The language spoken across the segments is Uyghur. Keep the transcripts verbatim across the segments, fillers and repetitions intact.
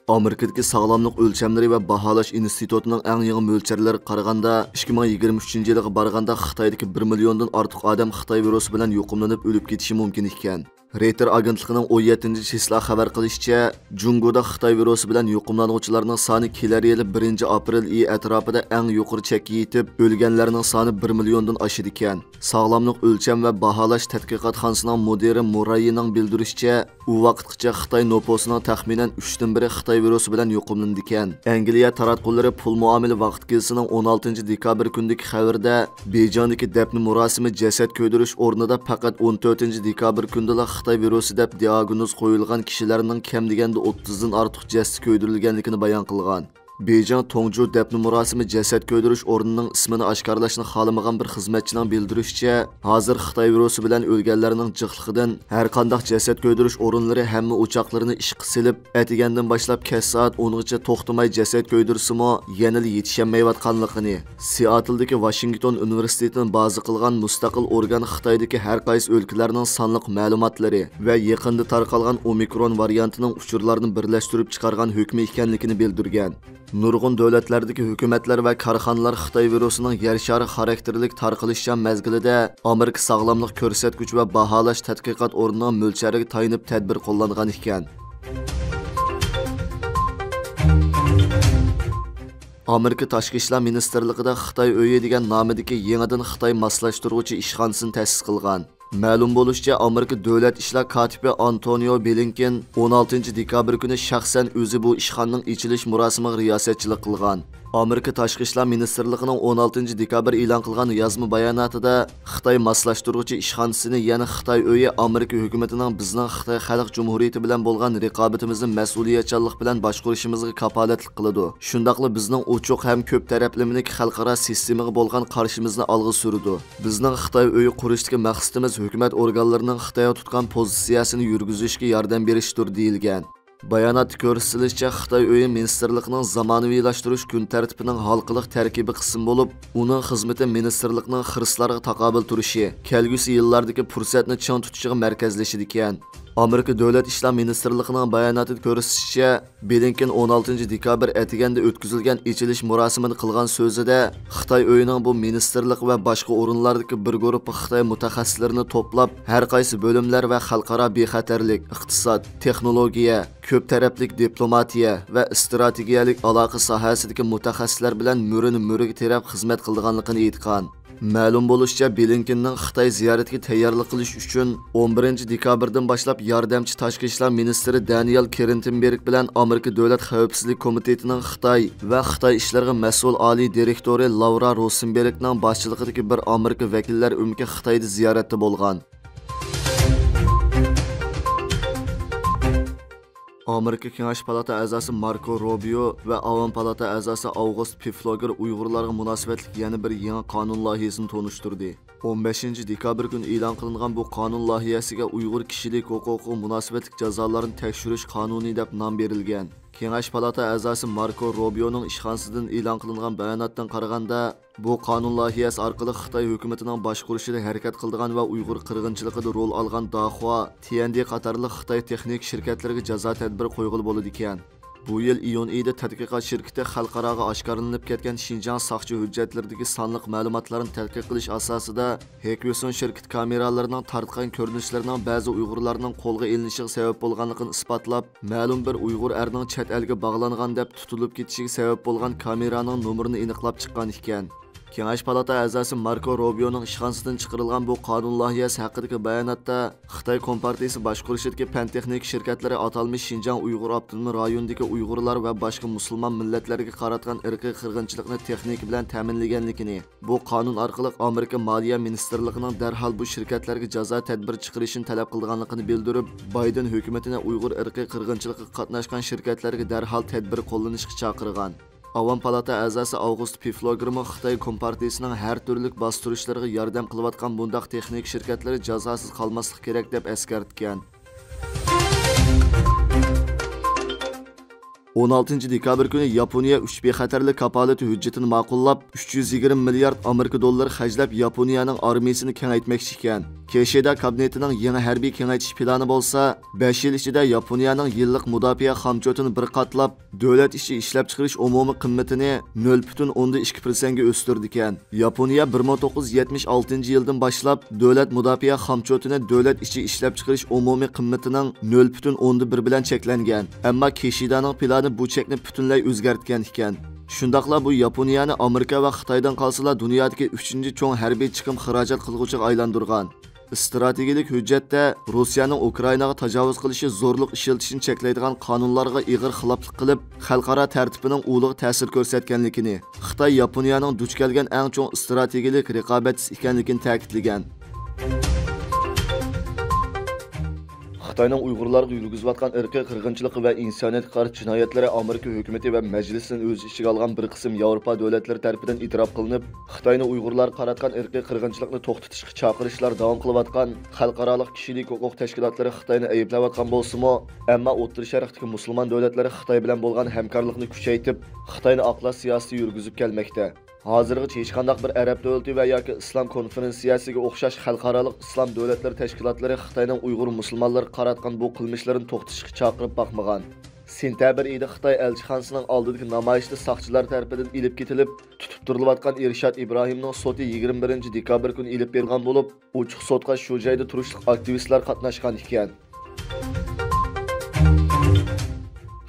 ئامېرىكىدىكى ساغلاملىق ئۆلچەملىرى ۋە باھالاش ئىنستىتۇتىنىڭ ئەڭ يېڭى مۆلچەرلىرىگە قارىغاندا، ئىككى مىڭ يىگىرمە ئۈچىنچى يىلىغا بارغاندا خىتايدىكى بىر مىليوندىن ئارتۇق ئادەم خىتاي ۋىرۇسى بىلەن يۇقۇملىنىپ ئۆلۈپ كېتىشى مۇمكىن ئىكەن. رېيتېر ئاگېنتلىقىنىڭ ئون يەتتىنچى چىسلا خەۋەر قىلىشىچە، جۇڭگودا خىتاي ۋىرۇسى بىلەن يۇقۇملانغۇچىلارنىڭ سانى كېلەر يىلى بىرىنچى ئاپرېل ئېيى ئەتراپىدا ئەڭ يۇقىرى چەككە يېتىپ، ئۆلگەنلەرنىڭ سانى بىر مىليوندىن ئاشىدىكەن. ساغلاملىق ئۆلچەم ۋە باھالاش تەتقىقاتخانىسىنىڭ مۇدىرى مۇرەييىنىڭ بىلدۈرۈشىچە، ئۇ ۋاقىتقىچە خىتاي نوپۇسىنىڭ تەخمىنەن ئۈچتىن بىرى خىتاي ۋىرۇسى بىلەن يۇقۇملىنىدىكەن. ئەنگلىيە تاراتقۇلىرى پۇل مۇئامىلە ۋاقىت گېزىتىنىڭ ئون ئالتىنچى دېكابىر كۈنىدىكى خەۋىرىدە، بېيجىڭدىكى دەپنە مۇراسىمى جەسەت كۆيدۈرۈش ئورنىدا پەقەت ئون تۆتىنچى دېكابىر كۈنىدىلا خىتاي ۋىرۇسى دەپ دىئاگنوز قويۇلغان كىشىلەرنىڭ كەم دېگەندە ئوتتۇزدىن ئارتۇق جەسىتى كۆيدۈرۈلگەنلىكىنى بايان قىلغان. بېيجىڭ توڭجۇ دەپنە مۇراسىمى جەسەت كۆيدۈرۈش ئورنىنىڭ ئىسمىنى ئاشكارىلاشنى خالىمىغان بىر خىزمەتچىنىڭ بىلدۈرۈشىچە، ھازىر خىتاي ۋىرۇسى بىلەن ئۆلگەنلەرنىڭ جىقلىقىدىن ھەرقانداق جەسەت كۆيدۈرۈش ئورۇنلىرى ھەممە ئوچاقلىرىنى ئىشقا سېلىپ، ئەتىگەندىن باشلاپ كەچ سائەت ئونغىچە توختىماي جەسەت كۆيدۈرسىمۇ، يەنىلا يېتىشەلمەيۋاتقانلىقىنى، سېئاتلدىكى ۋاشىنگتون ئۇنىۋېرسىتېتىنى بازا قىلغان مۇستەقىل ئورگان خىتايدىكى ھەر قايسى ئۆلكىلەرنىڭ سانلىق مەلۇماتلىرى ۋە يېقىندا تارقالغان ئومىكرون ۋارىيانتىنىڭ ئۇچۇرلارنى بىرلەشتۈرۈپ چىقارغان ھۆكمى ئىكەنلىكىنى بىلدۈرگەن. نۇرغۇن دۆلەتلەردىكى ھۆكۈمەتلەر ۋە كارخانىلار خىتاي ۋىرۇسىنىڭ يەر شارى خاراكتېرلىك تارقىلىشچان مەزگىلىدە ئامېرىكا ساغلاملىق كۆرسەتكۈچى ۋە باھالاش تەتقىقات ئورنىنىڭ مۆلچەرىگە تايىنىپ تەدبىر قوللانغان ئىكەن. ئامېرىكا تاشقى ئىشلار مىنىستىرلىقىدا خىتاي ئۆيى دېگەن نامىدىكى يېڭىدىن خىتاي ماسلاشتۇرغۇچى ئىشخانىسىنى تەسىس قىلغان. مەلۇم بولۇشىچە، ئامېرىكا دۆلەت ئىشلار كاتىپى ئانتونىيو بلىنكېن ئون ئالتىنچى دېكابىر كۈنى شەخسەن ئۆزى بۇ ئىشخانىنىڭ ئېچىلىش مۇراسىمىغا رىياسەتچىلىك قىلغان. ئامېرىكا تاشقى ئىشلار مىنىستىرلىقىنىڭ ئون ئالتىنچى دېكابىر ئېلان قىلغان يازما باياناتىدا، خىتاي ماسلاشتۇرغۇچى ئىشخانىسىنى، يەنى خىتاي ئۆيى ئامېرىكا ھۆكۈمىتىنىڭ بىزنىڭ خىتاي خەلق جۇمھۇرىيىتى بىلەن بولغان رىقابىتىمىزنى مەسئۇلىيەتچانلىق بىلەن باشقۇرۇشىمىزغا كاپالەتلىك قىلىدۇ. شۇنداقلا بىزنىڭ ئوچۇق ھەم كۆپ تەرەپلىمىلىك خەلقئارا سىستېمىغا بولغان قارىشىمىزنى ئالغا سۈرىدۇ. بىزنىڭ خىتاي ئۆيى قۇرۇشتىكى مەقسىتىمىز ھۆكۈمەت ئورگانلىرىنىڭ خىتايغا تۇتقان پوزىتسىيەسىنى يۈرگۈزۈشكە ياردەم بېرىشتۇر، دېيىلگەن. باياناتتا كۆرسىتىلىشىچە، خىتاي ئۆيى مىنىستىرلىقىنىڭ زامانىۋىلاشتۇرۇش كۈن تەرتىپىنىڭ ھالقىلىق تەركىبىي قىسمى بولۇپ، ئۇنىڭ خىزمىتى مىنىستىرلىقنىڭ خىرىسلارغا تاقابىل تۇرۇشى، كەلگۈسى يىللاردىكى پۇرسەتنى چىڭ تۇتۇشىغا مەركەزلىشىدىكەن. ئامېرىكا دۆلەت ئىشلار مىنىستىرلىقىنىڭ باياناتىدا كۆرسىتىشىچە، بلىنكېن ئون ئالتىنچى دېكابىر ئەتىگەندە ئۆتكۈزۈلگەن ئېچىلىش مۇراسىمىدا قىلغان سۆزىدە، خىتاي ئۆيىنىڭ بۇ مىنىستىرلىق ۋە باشقا ئورۇنلاردىكى بىر گۇرۇپپا خىتاي مۇتەخەسسىسلىرىنى توپلاپ، ھەر قايسى بۆلۈملەر ۋە خەلقئارا بىخەتەرلىك، ئىقتىساد، تېخنولوگىيە، كۆپ تەرەپلىك دىپلوماتىيە ۋە ئىستراتېگىيەلىك ئالاقە ساھەسىدىكى مۇتەخەسسىسلەر بىلەن مۈرىنى مۈرىگە تىرەپ خىزمەت قىلىدىغانلىقىنى ئېيتقان. مەلۇم بولۇشىچە، بلىنكېننىڭ خىتاي زىيارىتىگە تەييارلىق قىلىش ئۈچۈن ئون بىرىنچى دېكابىردىن باشلاپ ياردەمچى تاشقى ئىشلار مىنىستىرى دانىيال كىرېنتېنبېرگ بىلەن ئامېرىكا دۆلەت خەۋپسىزلىك كومىتېتىنىڭ خىتاي ۋە خىتاي ئىشلىرىغا مەسئۇل ئالىي دىرېكتورى لاۋرا روسېنبېرگنىڭ باشچىلىقىدىكى بىر ئامېرىكا ۋەكىللەر ئۆمىكى خىتايدا زىيارەتتە بولغان. ئامېرىكا كېڭەش پالاتا ئەزاسى ماركو روبىيو ۋە ئاۋام پالاتا ئەزاسى ئاۋغۇست پېفلوگېر ئۇيغۇرلارغا مۇناسىۋەتلىك يەنە بىر يېڭى قانۇن لايىھەسىنى تونۇشتۇردى. ئون بەشىنچى دېكابىر كۈنى ئېلان قىلىنغان بۇ قانۇن لايىھەسىگە ئۇيغۇر كىشىلىك ھوقۇقىغا مۇناسىۋەتلىك جازالارنى تەكشۈرۈش قانۇنى دەپ نام بېرىلگەن. كېڭەش پالاتا ئەزاسى ماركو روبىيونىڭ ئىشخانىسىدىن ئېلان قىلىنغان باياناتتىن قارىغاندا، بۇ قانۇن لايىھەسى ئارقىلىق خىتاي ھۆكۈمىتىنىڭ باشقۇرۇشىدا ھەرىكەت قىلىدىغان ۋە ئۇيغۇر قىرغىنچىلىقىدا رول ئالغان داخۇا، تيەندې قاتارلىق خىتاي تېخنىكا شىركەتلىرىگە جازا تەدبىرى قويغىلى بولىدىكەن. بۇ يىل ئىيۇن ئېيىدا تەتقىقات شىركىتى خەلقئاراغا ئاشكارىلىنىپ كەتكەن شىنجاڭ ساقچى ھۆججەتلىرىدىكى سانلىق مەلۇماتلارنى تەتقىق قىلىش ئاساسىدا، ھېكۋېسون شىركىتى كامېرالىرىنىڭ تارتقان كۆرۈنۈشلىرىنىڭ بەزى ئۇيغۇرلارنىڭ قولغا ئېلىنىشىغا سەۋەب بولغانلىقىنى ئىسپاتلاپ، مەلۇم بىر ئۇيغۇر ئەرنىڭ چەت ئەلگە باغلانغان دەپ تۇتۇلۇپ كېتىشىگە سەۋەب بولغان كامېرانىڭ نومۇرىنى ئېنىقلاپ چىققان ئىكەن. كېڭەش پالاتا ئەزاسى ماركو روبىيونىڭ ئىشخانىسىدىن چىقىرىلغان بۇ قانۇن لايىھەسى ھەققىدىكى باياناتتا، خىتاي كومپارتىيىسى باشقۇرۇشىدىكى پەن تېخنىكا شىركەتلىرى ئاتالمىش شىنجاڭ ئۇيغۇر ئاپتونوم رايونىدىكى ئۇيغۇرلار ۋە باشقا مۇسۇلمان مىللەتلەرگە قاراتقان ئىرقىي قىرغىنچىلىقنى تېخنىكا بىلەن تەمىنلىگەنلىكىنى، بۇ قانۇن ئارقىلىق ئامېرىكا مالىيە مىنىستىرلىقىنىڭ دەرھال بۇ شىركەتلەرگە جازا تەدبىرى چىقىرىشىنى تەلەپ قىلىدىغانلىقىنى بىلدۈرۈپ، بايدېن ھۆكۈمىتىنى ئۇيغۇر ئىرقىي قىرغىنچىلىقىغا قاتناشقان شىركەتلەرگە دەرھال تەدبىر قوللىنىشقا چاقىرغان. ئاۋام پالاتا ئەزاسى ئاۋغۇست پېفلوگېرمۇ خىتاي كومپارتىيىسىنىڭ ھەر تۈرلۈك باستۇرۇشلىرىغا ياردەم قىلىۋاتقان بۇنداق تېخنىكا شىركەتلىرى جازاسىز قالماسلىقى كېرەك، دەپ ئەسكەرتكەن. ئون ئالتىنچى دېكابىر كۈنى ياپونىيە ئۈچ بىخەتەرلىك كاپالىتى ھۆججىتىنى ماقۇللاپ، ئۈچ يۈز يىگىرمە مىليارد ئامېرىكا دوللىرى خەجلەپ، ياپونىيەنىڭ ئارمىيىسىنى كېڭەيتمەكچى ئىكەن. كىشىدا كابىنېتىنىڭ يېڭى ھەربىي كېڭەيتىش پىلانى بولسا، بەش يىل ئىچىدە ياپونىيەنىڭ يىللىق مۇداپىئە خامچوتىنى بىر قاتلاپ، دۆلەت ئىچى ئىشلەپچىقىرىش ئومۇمىي قىممىتىنى نۆل پۈتۈن ئوندىن ئىككى پىرسەنتكە ئۆستۈرىدىكەن. ياپونىيە بىر مىڭ توققۇز يۈز يەتمىش ئالتىنچى يىلدىن باشلاپ دۆلەت مۇداپىئە خامچوتىنى دۆلەت ئىچى ئىشلەپچىقىرىش ئومۇمىي قىممىتىنىڭ نۆل پۈتۈن ئوندىن بىر بىلەن چەكلەنگەن. ئەمما كىشىدانىڭ پىلانى بۇ چەكنى پۈتۈنلەي ئۆزگەرتكەن ئىكەن. شۇنداقلا بۇ ياپونىيەنى ئامېرىكا ۋە خىتايدىن قالسىلا دۇنيادىكى ئۈچىنچى چوڭ ھەربىي چىقىم خىراجەت قىلغۇچىغا ئايلاندۇرغان. ئىستراتېگىيەلىك ھۆججەتتە روسىيەنىڭ ئۇكرائىناغا تاجاۋۇز قىلىشى زورلۇق ئىشلىتىشنى چەكلەيدىغان قانۇنلارغا ئېغىر خىلاپلىق قىلىپ، خەلقئارا تەرتىپىنىڭ ئۇلىغا تەسىر كۆرسەتكەنلىكىنى، خىتاي ياپونىيەنىڭ دۇچ كەلگەن ئەڭ چوڭ ئىستراتېگىيەلىك رىقابەتچىسى ئىكەنلىكىنى تەكىتلىگەن. خىتاينىڭ ئۇيغۇرلارغا يۈرگۈزۈۋاتقان ئىرقىي قىرغىنچىلىقى ۋە ئىنسانىيەتكە قارشى جىنايەتلىرى ئامېرىكا ھۆكۈمىتى ۋە مەجلىسىنى ئۆز ئىچىگە ئالغان بىر قىسىم ياۋروپا دۆلەتلىرى تەرىپىدىن ئېتىراپ قىلىنىپ، خىتاينى ئۇيغۇرلارغا قاراتقان ئىرقىي قىرغىنچىلىقنى توختىتىشقا چاقىرىشلار داۋام قىلىۋاتقان خەلقئارالىق كىشىلىك ھوقۇق تەشكىلاتلىرى خىتاينى ئەيىبلەۋاتقان بولسىمۇ، ئەمما ئوتتۇرا شەرقتىكى مۇسۇلمان دۆلەتلىرى خىتاي بىلەن بولغان ھەمكارلىقنى كۈچەيتىپ، خىتاينى ئاقلاش سىياسىتى يۈرگۈزۈپ كەلمەكتە. ھازىرغىچە ھېچقانداق بىر ئەرەب دۆلىتى ۋە ياكى ئىسلام كونفېرېنسىيەسىگە ئوخشاش خەلقئارالىق ئىسلام دۆلەتلىرى تەشكىلاتلىرى خىتاينىڭ ئۇيغۇر مۇسۇلمانلىرىغا قاراتقان بۇ قىلمىشلىرىنى توختىتىشقا چاقىرىپ باقمىغان. سېنتەبىر ئېيىدا خىتاي ئەلچىخانىسىنىڭ ئالدىدىكى نامايىشتا ساقچىلار تەرىپىدىن ئېلىپ كېتىلىپ، تۇتۇپ تۇرۇلۇۋاتقان ئىرشات ئىبراھىمنىڭ سوتى يىگىرمە بىرىنچى دېكابىر كۈنى ئېلىپ بېرىلغان بولۇپ، ئوچۇق سوتقا شۇ جايدا تۇرۇشلۇق ئاكتىۋىستلار قاتناشقان ئىكەن.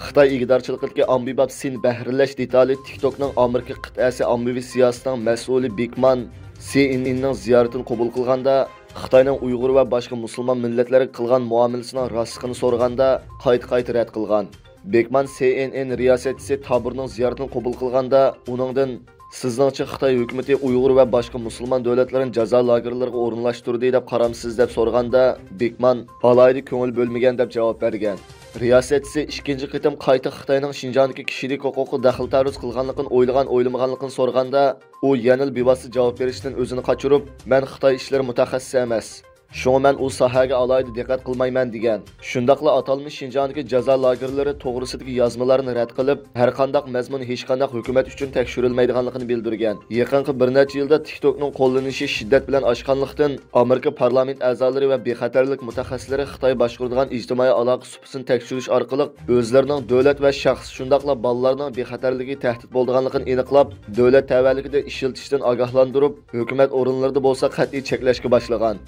خىتاي ئىگىدارچىلىقىدىكى ئاممىباب سىن بەھرىلەش دېتالى تىكتوكنىڭ ئامېرىكا قىتئەسى ئاممىۋى سىياسىتىنىڭ مەسئۇلى بېكمان سى ئېن ئېننىڭ زىيارىتىنى قوبۇل قىلغاندا، خىتاينىڭ ئۇيغۇر ۋە باشقا مۇسۇلمان مىللەتلەرگە قىلغان مۇئامىلىسىنىڭ راستلىقىنى سورىغاندا، قايتا-قايتا رەت قىلغان. بېكمان سى ئېن ئېن رىياسەتچىسى تابۇرنىڭ زىيارىتىنى قوبۇل قىلغاندا، ئۇنىڭدىن، «سىزنىڭچە خىتاي ھۆكۈمىتى ئۇيغۇر ۋە باشقا مۇسۇلمان دۆلەتلىرىنى جازا لاگېرلىرىغا ئورۇنلاشتۇردى دەپ قارامسىز؟» دەپ سورىغاندا، بېكمان، «ئالاھىدە كۆڭۈل بۆلمىگەن» دەپ جاۋاب بەرگەن. رىياسەتچىسى ئىككىنچى قېتىم قايتا خىتاينىڭ شىنجاڭدىكى كىشىلىك ھوقۇققا دەخلى-تەرۇز قىلغانلىقىنى ئويلىغان-ئويلىمىغانلىقىنى سورىغاندا، ئۇ يەنىلا بىۋاسىتە جاۋاب بېرىشتىن ئۆزىنى قاچۇرۇپ، «مەن خىتاي ئىشلىرى مۇتەخەسسىسى ئەمەس. شۇڭا مەن ئۇ ساھەگە ئالاھىدە دىققەت قىلمايمەن» دېگەن. شۇنداقلا ئاتالمىش شىنجاڭدىكى جازا لاگېرلىرى توغرىسىدىكى يازمىلارنى رەت قىلىپ، ھەرقانداق مەزمۇن ھېچقانداق ھۆكۈمەت ئۈچۈن تەكشۈرۈلمەيدىغانلىقىنى بىلدۈرگەن. يېقىنقى بىر نەچچە يىلدا تىكتوكنىڭ قوللىنىشى شىددەت بىلەن ئاشقانلىقتىن، ئامېرىكا پارلامېنت ئەزالىرى ۋە بىخەتەرلىك مۇتەخەسسىسلىرى خىتاي باشقۇرىدىغان ئىجتىمائىي ئالاقە سۇپىسىنى تەكشۈرۈش ئارقىلىق ئۆزلىرىنىڭ دۆلەت ۋە شەخس، شۇنداقلا بالىلارنىڭ بىخەتەرلىكىگە تەھدىت بولىدىغانلىقىنى ئېنىقلاپ، دۆلەت تەۋەلىكىدە ئىشلىتىشتىن ئاگاھلاندۇرۇپ، ھۆكۈمەت ئورۇنلىرىدا بولسا قەتئىي چەكلەشكە باشلىغان.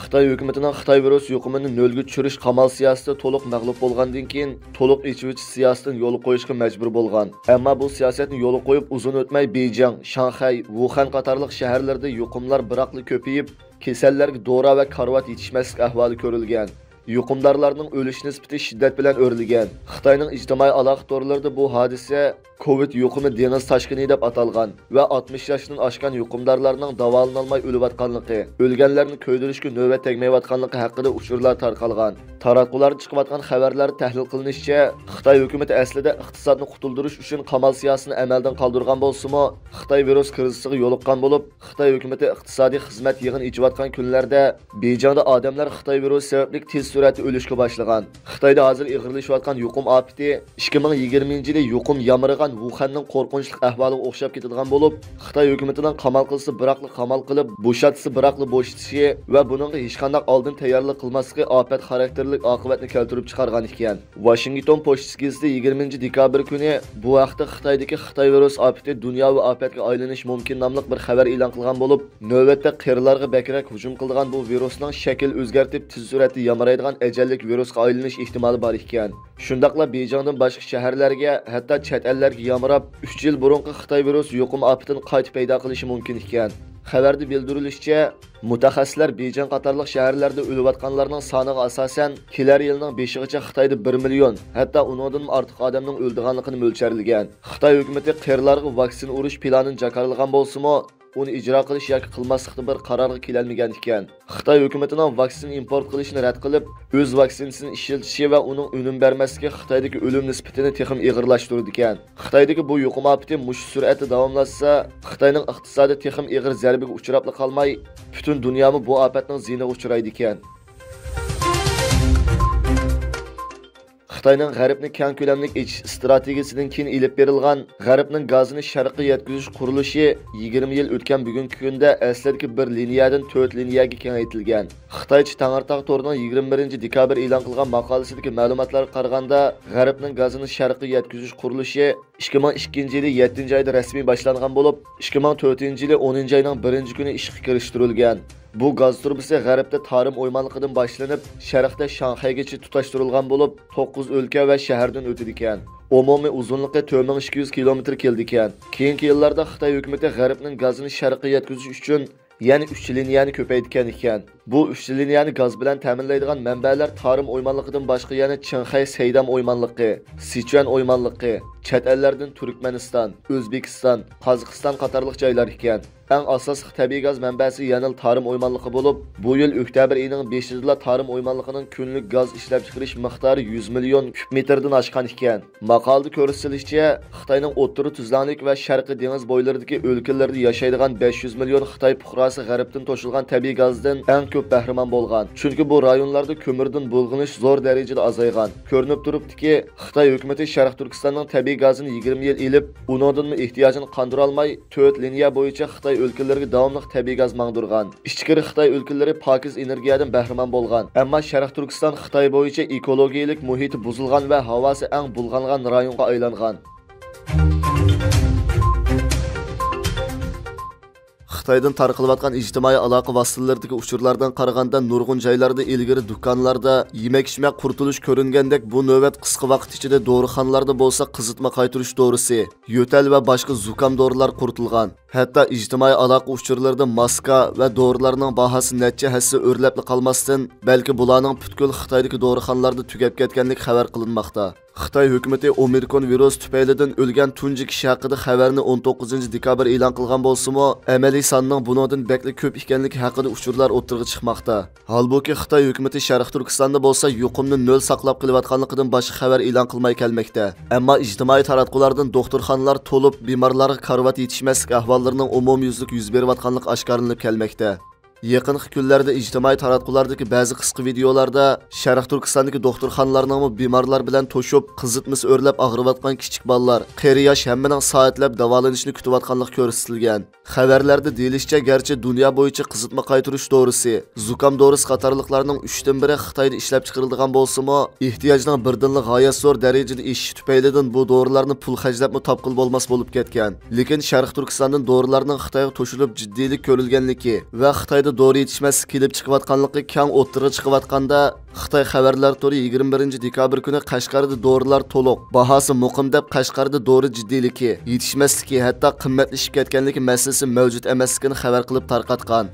خىتاي ھۆكۈمىتىنىڭ خىتاي ۋىرۇس يۇقۇمىنى نۆلگە چۈشۈرۈش قامال سىياسىتى تولۇق مەغلۇپ بولغاندىن كېيىن، تولۇق ئېچىۋېتىش سىياسىتىنى يولغا قويۇشقا مەجبۇر بولغان. ئەمما بۇ سىياسەتنى يولغا قويۇپ ئۇزۇن ئۆتمەي، بېيجىڭ، شاڭخەي، ۋۇخەن قاتارلىق شەھەرلەردە يۇقۇملار بىراقلا كۆپىيىپ، كېسەللەرگە دورا ۋە كارىۋات يېتىشمەسلىك ئەھۋالى كۆرۈلگەن. يۇقۇمدارلارنىڭ ئۆلۈش نىسبىتى شىددەت بىلەن ئۆرلىگەن. خىتاينىڭ ئىجتىمائىي ئالاقە تورلىرىدا بۇ ھادىسە كوۋىد يۇقۇمى دېڭىز تاشقىنى دەپ ئاتالغان ۋە ئاتمىش ياشتىن ئاشقان يۇقۇمدارلارنىڭ داۋالىنالماي ئۆلۈۋاتقانلىقى، ئۆلگەنلەرنى كۆيدۈرۈشكە نۆۋەت تەگمەيۋاتقانلىقى ھەققىدە ئۇچۇرلار تارقالغان. تاراتقۇلاردا چىقىۋاتقان خەۋەرلەردە تەھلىل قىلىنىشىچە، خىتاي ھۆكۈمىتى ئەسلىدە ئىقتىسادنى قۇتۇلدۇرۇش ئۈچۈن قامال سىياسىتىنى ئەمەلدىن قالدۇرغان بولسىمۇ، خىتاي ۋىرۇس كىرىزىسىغا يولۇققان بولۇپ، خىتاي ھۆكۈمىتى ئىقتىسادىي خىزمەت يىغىنى ئېچىۋاتقان كۈنلەردە، بېيجىڭدا ئادەملەر خىتاي ۋىرۇسى سەۋەبلىك تېز سۈرئەتتە ئۆلۈشكە باشلىغان. خىتايدا ھازىر ئېغىرلىشىۋاتقان يۇقۇم ئاپىتى ئىككى مىڭ يىگىرمىنچى يىلى يۇقۇم يامرىغان ۋۇخەننىڭ قورقۇنچلۇق ئەھۋالىغا ئوخشاپ كېتىدىغان بولۇپ، خىتاي ھۆكۈمىتىنىڭ قامال قىلسا بىراقلا قامال قىلىپ، بوشاتسا بىراقلا بوشىتىشى ۋە بۇنىڭغا ھېچقانداق ئالدىن تەييارلىق قىلماسلىقى ئاپەت خاراكتېرلىك ئاقىۋەتنى كەلتۈرۈپ چىقارغان ئىكەن. ۋاشىنگتون پوچتىسى گېزىتى يىگىرمىنچى دېكابىر كۈنى بۇ ھەقتە خىتايدىكى «خىتاي ۋىرۇس ئاپىتى دۇنياۋى ئاپەتكە ئايلىنىش مۇمكىن» ناملىق بىر خەۋەر ئېلان قىلغان بولۇپ، نۆۋەتتە قېرىلارغا بەكرەك ھۇجۇم قىلىدىغان بۇ ۋىرۇسنىڭ شەكىل ئۆزگەرتىپ، تېز سۈرئەتتە يامرايدىغان ئەجەللىك ۋىرۇسقا ئايلىنىش ئېھتىمالى بار ئىكەن. شۇنداقلا بېيجىڭدىن باشقا شەھەرلەرگە، ھەتتا چەت ئەللەرگە يامراپ، ئۈچ يىل بۇرۇنقى خىتاي ۋىرۇس يۇقۇم ئاپىتىنى قايتا پەيدا قىلىشى مۇمكىن ئىكەن. خەۋەردە بىلدۈرۈلۈشىچە، مۇتەخەسسىسلەر بېيجىڭ قاتارلىق شەھەرلەردە ئۆلۈۋاتقانلارنىڭ سانىغا ئاساسەن، كېلەر يىلنىڭ بېشىغىچە خىتايدا بىر مىليون، ھەتتا ئۇنىڭدىنمۇ ئارتۇق ئادەمنىڭ ئۆلىدىغانلىقىنى مۆلچەرلىگەن. خىتاي ھۆكۈمىتى قېرىلارغا ۋاكسىنا ئۇرۇش پىلانىنى جاكارلىغان بولسىمۇ، ئۇنى ئىجرا قىلىش ياكى قىلماسلىقتا بىر قارارغا كېلەلمىگەن ئىكەن. خىتاي ھۆكۈمىتىنىڭ ۋاكسىنا ئىمپورت قىلىشنى رەت قىلىپ، ئۆز ۋاكسىنىسىنى ئىشلىتىشى ۋە ئۇنىڭ ئۈنۈم بەرمەسلىكى خىتايدىكى ئۆلۈم نىسبىتىنى تېخىمۇ ئېغىرلاشتۇرىدىكەن. خىتايدىكى بۇ يۇقۇم ئاپىتى مۇشۇ سۈرئەتتە داۋاملاشسا، خىتاينىڭ ئىقتىسادى تېخىمۇ ئېغىر زەربىگە ئۇچراپلا قالماي، پۈتۈن دۇنيامۇ بۇ ئاپەتنىڭ زىيىنىغا ئۇچرايدىكەن. خىتاينىڭ غەربنى كەڭ كۆلەملىك ئېچىش ئىستراتېگىيىسىدىن كېيىن ئېلىپ بېرىلغان غەربنىڭ گازىنى شەرققە يەتكۈزۈش قۇرۇلۇشى يىگىرمە يىل ئۆتكەن بۈگۈنكى كۈندە ئەسلىدىكى بىر لىنىيەدىن تۆت لىنىيەگە كېڭەيتىلگەن. خىتايچە تەڭرىتاغ تورىنىڭ يىگىرمە بىرىنچى دېكابىر ئېلان قىلغان ماقالىسىدىكى مەلۇماتلارغا قارىغاندا، غەربنىڭ گازىنى شەرققە يەتكۈزۈش قۇرۇلۇشى ئىككى مىڭ ئىككىنچى يىلى يەتتىنچى ئايدا رەسمىي باشلانغان بولۇپ، ئىككى مىڭ تۆتىنچى يىلى ئونىنچى ئاينىڭ بىرىنچى كۈنى ئىشقا كىرىشتۈرۈلگەن. بۇ گاز تۇرۇبىسى غەربتە تارىم ئويمانلىقىدىن باشلىنىپ، شەرقتە شاڭخەيگىچە تۇتاشتۇرۇلغان بولۇپ، توققۇز ئۆلكە ۋە شەھەردىن ئۆتىدىكەن. ئومۇمىي ئۇزۇنلۇقى تۆت مىڭ ئىككى يۈز كىلومېتىر كېلىدىكەن. كېيىنكى يىللاردا خىتاي ھۆكۈمىتى غەربنىڭ گازىنى شەرققە يەتكۈزۈش ئۈچۈن يەنە ئۈچ لىنىيەنى كۆپەيتكەن ئىكەن. بۇ ئۈچ لىنىيەنى گاز بىلەن تەمىنلەيدىغان مەنبەلەر تارىم ئويمانلىقىدىن باشقا يەنە چىڭخەي سەيدام ئويمانلىقى، سىچۈەن ئويمانلىقى، چەت ئەللەردىن تۈركمەنىستان، ئۆزبېكىستان، قازاقىستان قاتارلىق جايلار ئىكەن. ئەڭ ئاساسلىق تەبىئىي گاز مەنبەسى يەنىلا تارىم ئويمانلىقى بولۇپ، بۇ يىل ئۆكتەبىر ئېيىنىڭ بېشىدىلا تارىم ئويمانلىقىنىڭ كۈنلۈك گاز ئىشلەپچىقىرىش مىقدارى يۈز مىليون كۈب مېتىردىن ئاشقان ئىكەن. ماقالىدە كۆرسىتىلىشىچە، خىتاينىڭ ئوتتۇرا تۈزلەڭلىك ۋە شەرقىي دېڭىز بويلىرىدىكى ئۆلكىلىرىدە ياشايدىغان بەش يۈز مىليون خىتاي پۇقراسى غەربتىن توشۇلغان تەبىئىي گازدىن ئەڭ كۆپ بەھرىمەن بولغان. چۈنكى بۇ رايونلاردا كۆمۈردىن بۇلغىنىش زور دەرىجىدە ئازايغان. كۆرۈنۈپ تۇرۇپتۇكى، خىتاي ھۆكۈمىتى شەرقىي تۈركىستاننىڭ تەبىئىي گازىنى يىگىرمە يىل ئېلىپ، ئۇنىڭدىنمۇ ئېھتىياجىنى قاندۇرالماي، تۆت لىنىيە بويىچە خىتاي ئۆلكىلىرىگە داۋاملىق تەبىئىي گاز ماڭدۇرغان. ئىچكىرى خىتاي ئۆلكىلىرى پاكىز ئېنېرگىيەدىن بەھرىمەن بولغان. ئەمما شەرقىي تۈركىستان خىتاي بويىچە ئېكولوگىيەلىك مۇھىتى بۇزۇلغان ۋە ھاۋاسى ئەڭ بۇلغانغان رايونغا ئايلانغان. خىتايدىن تارقىلىۋاتقان ئىجتىمائىي ئالاقە ۋاسىتىلىرىدىكى ئۇچۇرلاردىن قارىغاندا، نۇرغۇن جايلاردا ئىلگىرى دۇكانلاردا يېمەك-ئىچمەك قۇرۇتۇلۇش كۆرۈنگەندەك، بۇ نۆۋەت قىسقا ۋاقىت ئىچىدە دورىخانىلاردا بولسا قىزىتما قايتۇرۇش دورىسى، يۆتەل ۋە باشقا زۇكام دورىلار قۇرۇتۇلغان. ھەتتا ئىجتىمائىي ئالاقە ئۇچۇرلىرىدا ماسكا ۋە دورىلارنىڭ باھاسى نەچچە ھەسسە ئۆرلەپلا قالماستىن، بەلكى بۇلارنىڭ پۈتكۈل خىتايدىكى دورىخانىلاردا تۈگەپ كەتكەنلىكى خەۋەر قىلىنماقتا. خىتاي ھۆكۈمىتى ئومىكرون ۋىرۇسى تۈپەيلىدىن ئۆلگەن تۇنجى كىشى ھەققىدە خەۋەرنى ئون توققۇزىنچى دېكابىر ئېلان قىلغان بولسىمۇ، ئەمەلىي ساننىڭ بۇنىڭدىن بەكلا كۆپ ئىكەنلىكى ھەققىدە ئۇچۇرلار ئوتتۇرىغا چىقماقتا. ھالبۇكى، خىتاي ھۆكۈمىتى شەرقىي تۈركىستاندا بولسا يۇقۇمنى نۆل ساقلاپ قېلىۋاتقانلىقىدىن باشقا خەۋەر ئېلان قىلماي كەلمەكتە. ئەمما ئىجتىمائىي تاراتقۇلاردىن دوختۇرخانىلار تولۇپ، بىمارلارغا كارىۋات يېتىشمەسلىك ئەھۋاللىرىنىڭ ئومۇميۈزلۈك يۈز بېرىۋاتقانلىقى ئاشكارىلىنىپ كەلمەكتە. يېقىنقى كۈنلەردە ئىجتىمائىي تاراتقۇلاردا بەزى قىسقا ۋىدېئولاردا شەرقىي تۈركىستاندىكى دوختۇرخانىلارنىڭمۇ بىمارلار بىلەن توشۇپ، قىزىتمىسى ئۆرلەپ ئاغرىۋاتقان كىچىك بالىلار، قېرى ياش ھەممىنىڭ سائەتلەپ داۋالىنىشىنى كۈتۈۋاتقانلىقى كۆرسىتىلگەن. خەۋەرلەردە دېيىلىشىچە، گەرچە دۇنيا بويىچە قىزىتما قايتۇرۇش دورىسى، زۇكام دورىسى قاتارلىقلارنىڭ ئۈچتىن بىرى خىتايدا ئىشلەپچىقىرىلىدىغان بولسىمۇ، ئېھتىياجنىڭ بىردىنلا غايەت زور دەرىجىدە ئېشىشى تۈپەيلىدىن بۇ دورىلارنى پۇل خەجلەپمۇ تاپقىلى بولماس بولۇپ كەتكەن. لېكىن شەرقىي تۈركىستاندىن دورىلارنىڭ خىتايغا توشۇلۇپ جىددىيلىك كۆرۈلگەنلىكى ۋە خىتايدا دورا يېتىشمەسلىك كېلىپ چىقىۋاتقانلىقى كەڭ ئوتتۇرىغا چىقىۋاتقاندا، خىتاي خەۋەرلەر تورى يىگىرمە بىرىنچى دېكابىر كۈنى قەشقەردە دورىلار تولۇق، باھاسى مۇقىم دەپ قەشقەردە دورا جىددىيلىكى، يېتىشمەسلىكى، ھەتتا قىممەتلىشىپ كەتكەنلىكى مەسىلىسى مەۋجۇت ئەمەسلىكىنى خەۋەر قىلىپ تارقاتقان.